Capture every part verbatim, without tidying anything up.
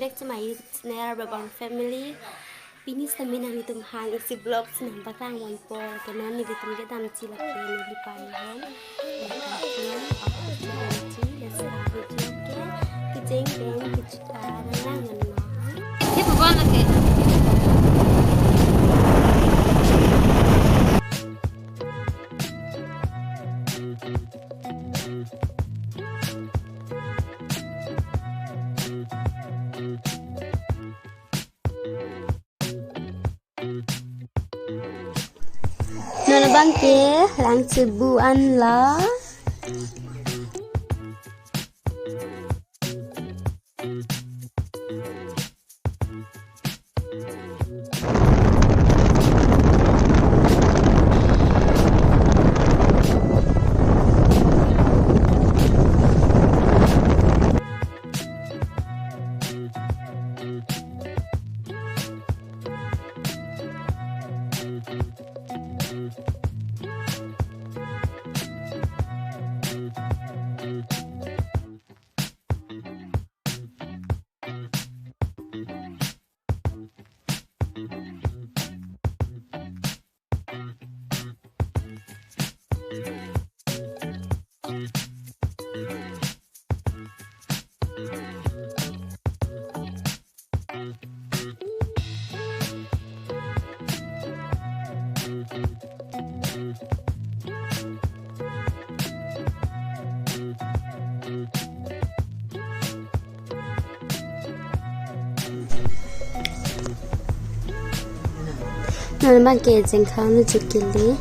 Back to my YouTube channel, Rabang Family. Pini sitame nanglitum aphan isi vlog si nangpaklang ponpo. Ke non nelitum kedamji lake nelipei ahem. Let's start video. Kejeng pen kejut, ah, nang nang nang. Ini bukan lagi. Non abang ke lang chebu an lo. Non abang ke jengkhang nu chukili.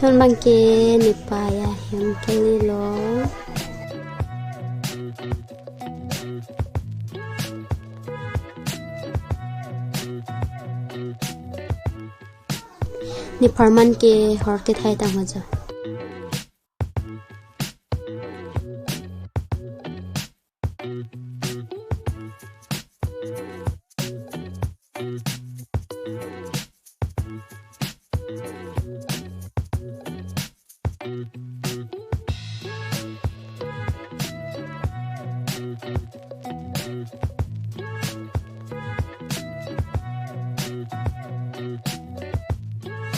Non abang ke nepei ahem kele lo. Nepharman ke hor kethai tang ajo.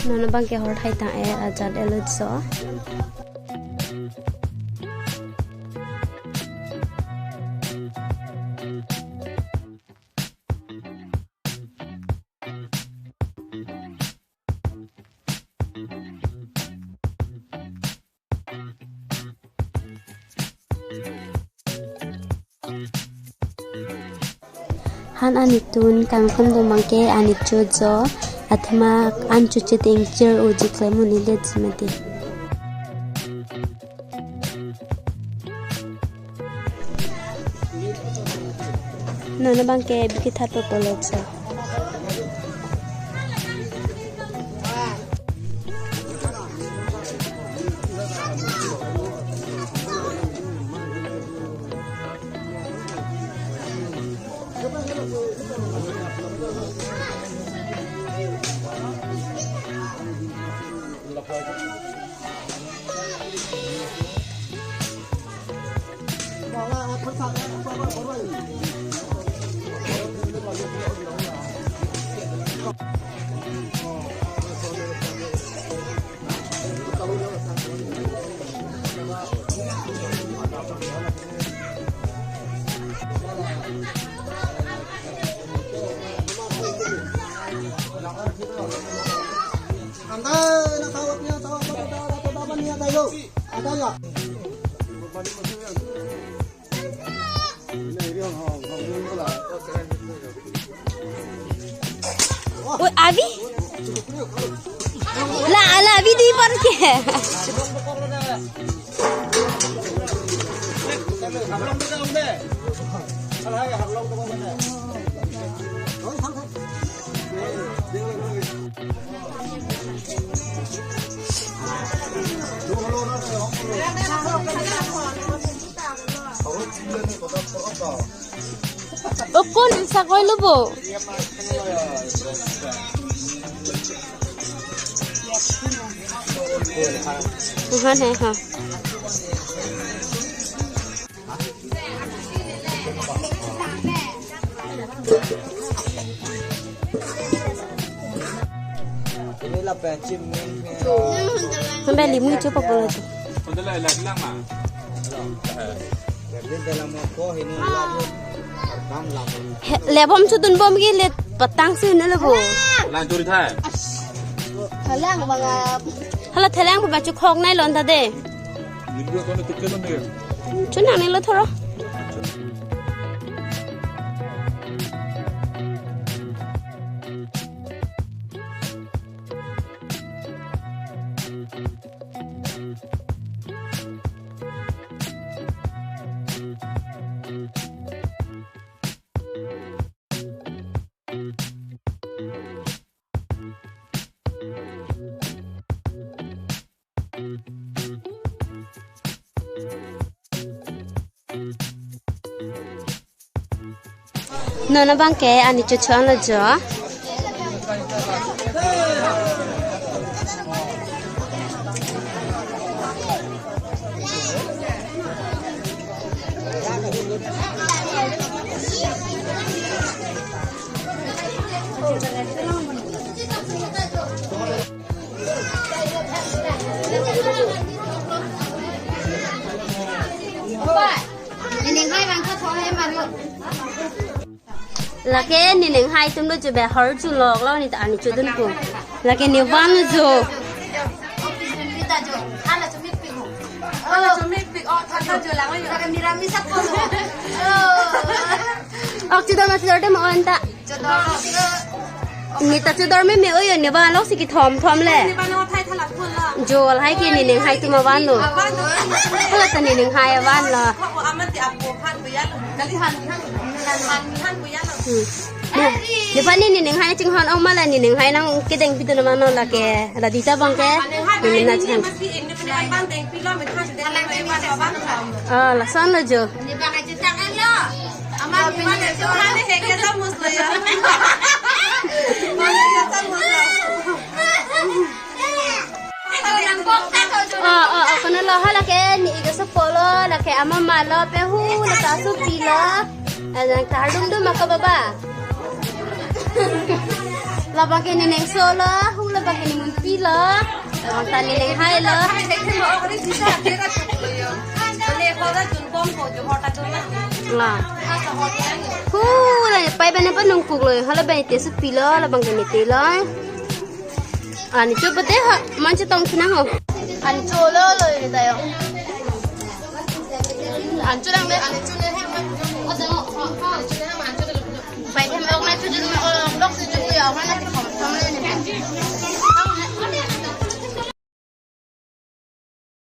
Non abang ke hor thai tang-et ajat elo jo. Han anitun kangkam do abang ke anit cho jo, athema an chuche te ingchir uji klem un-edet si mati. Non abang ke bikithat po polo jo. Oi, Abi? La, la, Abi di par ke. O kon sakoi lo bo. Tuhan hai ha. Ini lah pencim ni. Sampai limu itu apa pula tu? He, lebom sudun bom ke le patang si na lebo. Lan turi thai. Thalang bang a. Hala thalang ba chu khok nai lon ta de. Chunang ni lo thoro. Non abang ke ani chochon lo jo. Nening hai bang kha thoi maro. Lake nening hai atum lo jo behar chu lok lo ni ta ani chodun ko. Lake ne van jo. Kita jo. Hala chumi pik ho. Oh, chumi pik. Oh, thata jo lang yo. Lake mira mi sat ko. Oh. Ok, chodor ma chodor te mo anta. Ni ta chodor meme oyo, ne van lo si kethom thom le. Jol hai ke nening hai atum avan lo. Hala ta nening hai avan lo. Hmm. Ne, nephan ne nening hai chinghon ong ma la nening hai nang kedeng pidun ma no lake. La dita bang ke. Nening na chang. Ah, lason lo jo. Ama ni mana tu hane heke jamus lo ya. Hane heke jamus lo. Oh, oh, oh, kono lo ha lake ni iga sopo lo, lake ama ma lo, pehu lo, ta supi lo. Ajang ta dum dum ako baba. Labang ke nening so lo, hu labang ke nening pi lo. Labang ta nening hai lo. La. Hu la pai bane pa nungkuk lo, hala bane te supi lo, labang ke ne te lo. Ani cho pate ha, man chetong sinang ho. Ani cho lo lo ini tayo. Ani cho lang le, ani cho.